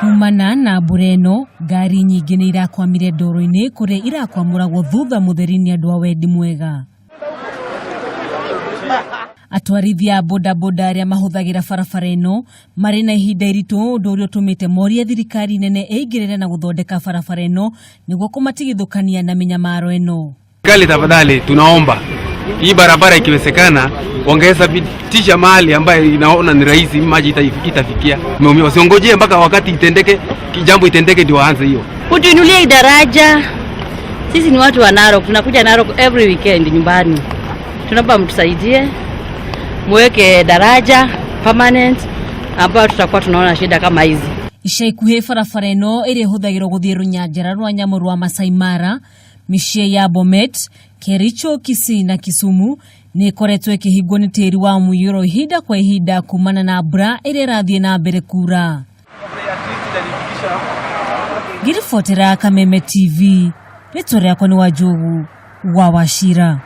Kumana na mbura ĩno, ngari nyingĩ nĩ irakwamire ndoro-inĩ kũrĩa irakwamũragwo thutha mũtheri nĩ andũ a wendi mwega. Atwarithia a bodaboda arĩa mahũthagĩra barabara ĩno marĩ na ihinda iritũ ũndũ ũrĩa ũtũmĩte morie thirikari nene ĩingĩrĩre na gũthondeka barabara ĩno nĩguo kũmatigithũkania na mĩnyamaro ĩno. Serikali tafadhali, tunaomba hii barabara ikiwezekana wangeweza pitisha mahali ambayo inaona ni rahisi maji itafikia. Umeumia, wasiongojee mpaka wakati itendeke, jambo itendeke ndio waanze hiyo. Kutuinulia daraja. Sisi ni watu wa Narok, tunakuja Narok every weekend nyumbani. Tunaomba mtusaidie, muweke daraja permanent ambayo tutakuwa tunaona shida kama hizi. Ica ikuhĩ barabara ĩno ĩrĩa ĩhũthagĩrwo gũthiĩ rũnyanjara rwa nyamũ rwa Masai Mara, mĩciĩ ya Bomet, Kericho, Kisii na Kisumu nĩ ĩkoretwo ĩkĩhingwo nĩ tĩri wa mũiyũro ihinda kwa ihinda kumana na mbura ĩrĩa ĩrathiĩ na mbere kura. Ngĩribotera Kameme TV, rĩtwa rĩakwa nĩ Wanjogu wa Wachira.